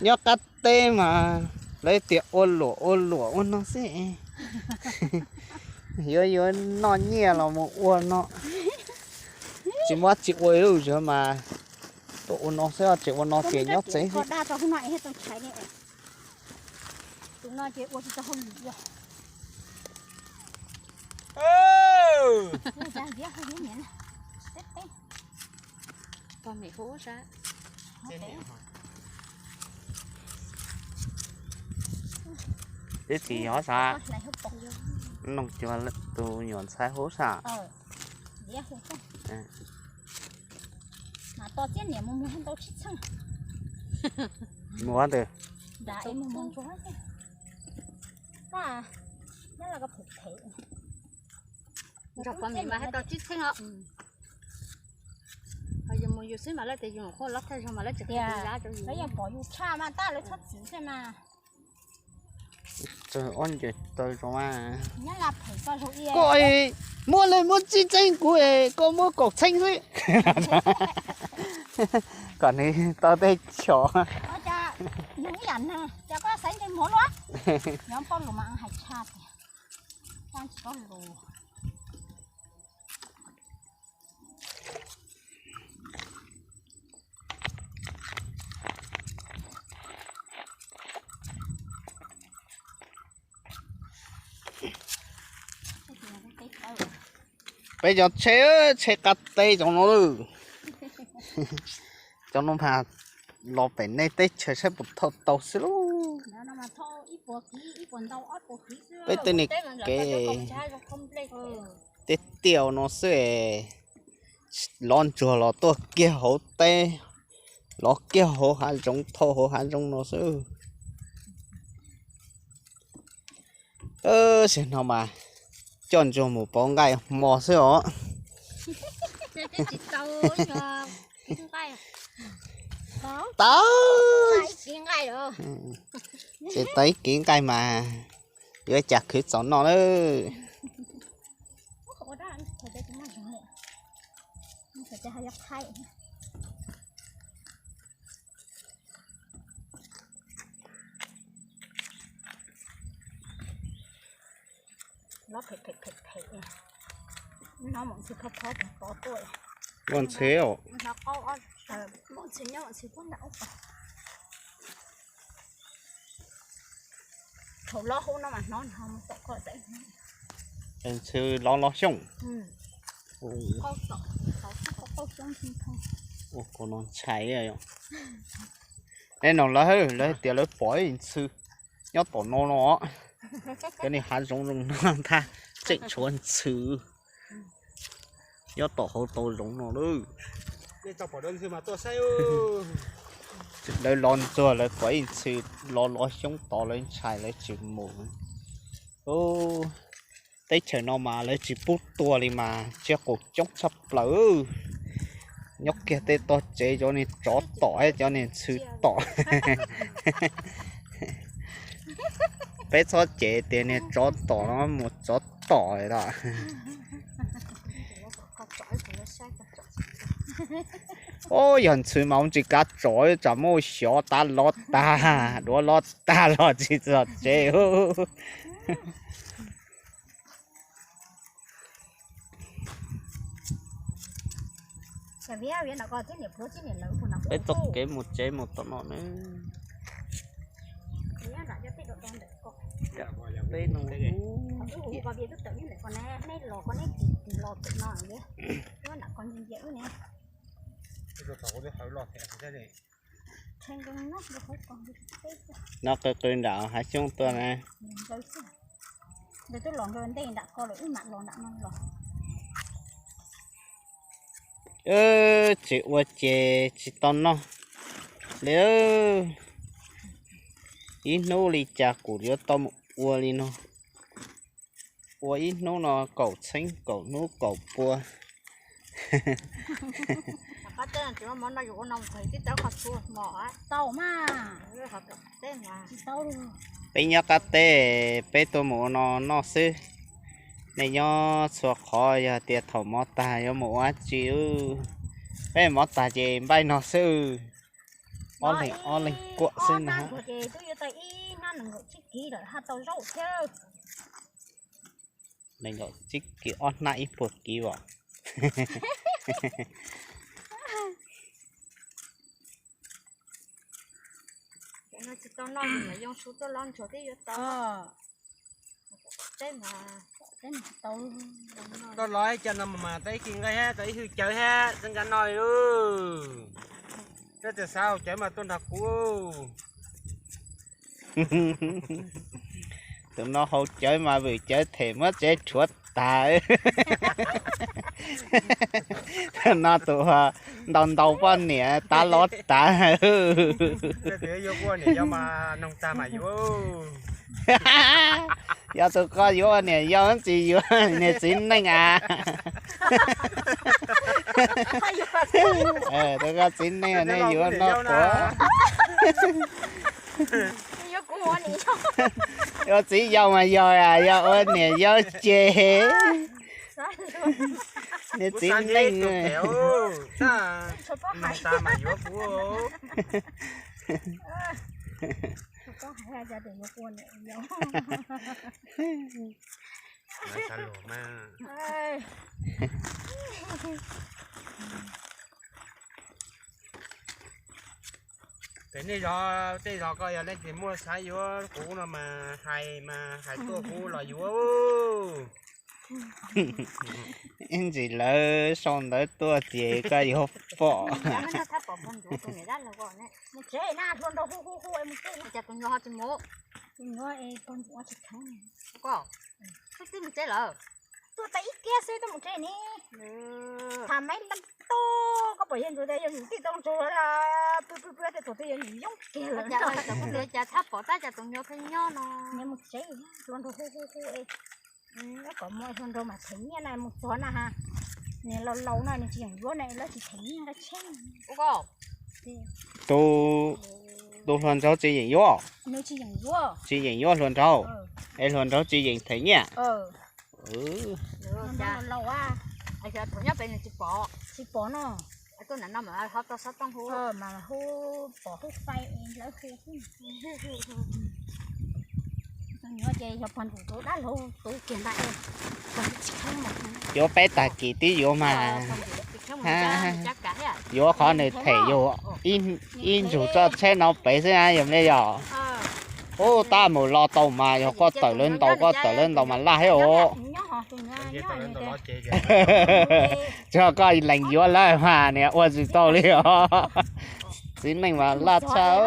Nyob qab teb mas lawv tias ua luam ua luam ua no xwb. Yuav yuav noj nyiaj los mus ua no. Tsis muaj dab tsi ua ib lub zog mas tuaj ua no xwb, tsis ua no ces nyob tsev xwb. Tib tsis yog sas, noj cuag tus nyuam ntxhais huv sas. Mus ntawd. Nrog pog Mim mas hais tau tsib txheej os. Ho yus mus yus xwb mas lawv tias yus qhuab lab thaj zog mas lawv tsis qhia tus yab rau yus. Lawv yeej pom yus tshaj mas tab lawv tshaj txwv xwb mas. Ob ncaws taw zoo mas. Koj muab li muab tsib txheej kuv es koj muab kaum txheej xwb. Kom nws tau tej chom. Peb cov tsheb, tsheb qab teb cov no lawm. Cov no mas los pem nej teb chaws saib puas thauj tau xwb lauj. Peb tej niag kev tiaj tiaj no xwb es, lov ntsuag los tuaj kiag hauv teb, lov kiag hauv hav zoov, thauj hauv hav zoov no xwb. Tam sim no mas coj ntsuag mus pauv nqaij hmo xwb os. Tau, tseem tau ib kiv nqaij mas yuav cas khwv txaus noj lawm. Ua ntxhw os. Ntxhw lov lov xyooj. Ua kuv no ntshai. Nej no lawv, lawv tias lawv pom ib ntxhw nyob tom no no. Cov niag hav zoov zoo no ntag, tseem tshuav ntxhw nyob tom hauv tau zoov no lawm. Lawv los ntxuag lawv pom ib ntxhw lov lov xyooj tod lawv ntshai lawv tsis mus. Teb chaws no mas lawv tsis pub tua li mas tsiaj qus coob tshaj plaws. Nyob kiag tej tog tsev cov niag tsov tom, cov niag ntxhw tom. Peb txhob cem tias niag tsov tom no mus tsov tom lawm. Ub, yog ntxhw mas ua tsis kav tsom, tsam muaj xyov tas lov tag, duav lov tag los tsis txog tsev. Peb txoj kev mus tsev mus tom no ne. Peb no. No qw qw nram hav xyoob tuaj na. Tsis ua ces tsis tau noj li. Ib hnub li cas kuv yuav tau mus ua li no. Ua ib hnub no kaum txheeb, kaum hnub kaum pua. Peb nyob qab teb, peb tuaj mus ua no noj xwb. Nej nyob txhua qhov yog tias thaum mov tag yuav mus ua dab tsi? Peb mov tag ces npaij no xwb. Ob leeg ob leeg kuam xwb na. Ces twb yuav tau ib hnab nees nkaum tsib kiv lawm, haj tau zaub thiab. Nees nkaum tsib kiv ob hnab ib puas kiv os. Tsis tau noj mas yoo su tuaj lov ntsuag twb yuav tau. Teb mas tau. Tuaj lov ib co no mas tau ib kis nqaij thiab tau ib hwj cawv thiab txawj nkag noj li lauj. Txawj txawj xav haus cawv mas tuaj nrog kuv. Tus no haus cawv mas vwm cawv them muab tsev rhuav tas. No tus ntaus ntaus poj niam tav lov tas. Noog tag mas yuav. Yog tus koj yuav ua niam yau tsis yuav niag txiv neej a. Tus koj txiv neej nej yuav noj quav. Ua txiv yau mas yog, yog ua niam yau ces niag txiv neej. Ces nej zos, tej zos koj yog leej twg muaj xav yuav kuv no mas hais mas hais tuaj kuv los yuav. Ib ntsis lawv sau ntawv tuaj ces koj yuav pom. Mus tsev na, hlua nraug hu hu hu mus tsev na, cas tus nyuam ho tsis mus. Tus nyuam pog ntsuam tsis kheev. Koj twb mus tsev lawm. Tuaj tau ib kiag xwb tuaj mus tsev ni. Tham maiv leej tub, koj pom yawg ntxuav tias yawg ntxuav tij tau ntsuag pw pw pw tej thaum twg yawg ntxuav yooj kiag lawm. Cas thab pom tab cas tus nyuam pheej nyob no. Mus tsev, hlua nraug hu hu hu. Kom muaj hlua nraug mas them nyiaj na, mus txog na ha. Nws laus laus no nws tsis yeem yuav na, lawv tsis them nyiaj nqaij tsheb. Tus, tus hluas nraug tsis yeem yuav. Nws tsis yeem yuav. Tsis yeem yuav hluas nraug. Es hluas nraug tsis yeem them nyiaj. Thaum nyob pem nws tsis pom, tsis pom no. Tuaj nram no mas ho tau xob tooj hu, mas hu pom hu fai lawv hu xwb. Tus nyuam ces yog pog ntsuam tus dab laug tus kiag ntag. Yuav peb tag kis twb yuav mas. Yuav qhov nws them yus ib ntsug txoj tsheb no pem xwb na yog me yog. Ub, tab mus los tau mas yog koj tawm lawv ntaus, koj tawm lawv ntaus mas laj thiab os. Tsuas koj lees yuav lawm mas niam ua tsis tau li os. Txiv neej mas laj tshaj.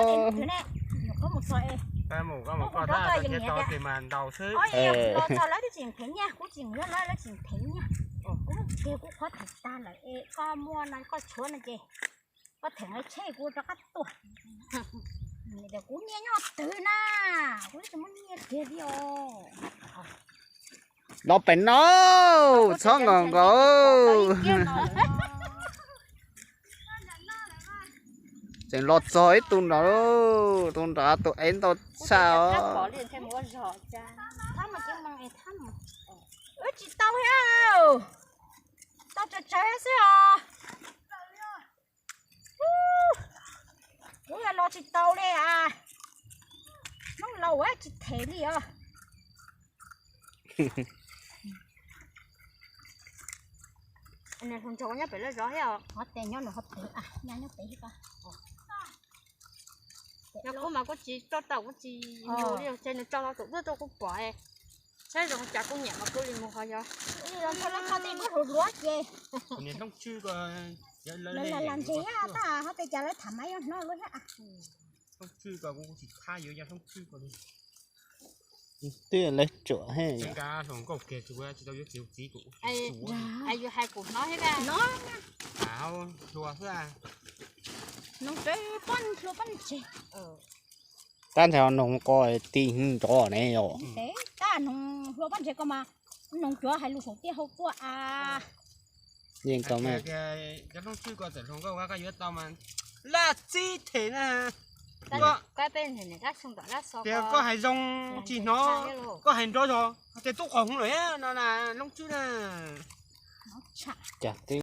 Koj them tsheb kuv rov qab tuaj. Kuv nyiaj nyob twg na, kuv tsis muaj nyiaj kiag li os. Los pem no, txhob nkaus nkaus. Tseem los txog ib tug nrad, tus nrad tus ev ntau tshaj os. Wb tsis tau thiab, tau tsawg tsawg xwb os. Kuv yog los tsis tau li as. Hnub laus tsis them li os. Nws hluas nraug nyob pem lawv zov thiab os. Qhov tes nyob nws qhov pem, nyob nyob pem thiab. Yog kuv mas kuv tsis tso tau, kuv tsis mus li, ces nws tso tau tus duab rau kuv pom. Saib zoo cas kuv nyiam mas kuv li mus ho yog. Los nrog lawv tso tej duab hluav hluav ces. Lawv lam ntses tab ho pes cas lawv tham mas yog hnov luaj thiab. Twb lawv tsuam he. Yus hais kuv hnov thiab. Hnov. Hnov tsev pob hlua pob ntseg. Tab ntshai noog ko ti nrov ne yom. Tab noog hlua pob ntseg ko mas noog cuav hais lus saum tiaj hau tuaj a. Yeej tau me. Cov hlob tswj ko txawm hluas nkauj koj yuav tau mas laj txib them na. Tias koj hais zoo tsis hnov, koj hais nrov zog tias tub qhov hwv lawm no na hlob tswj na. Cas twb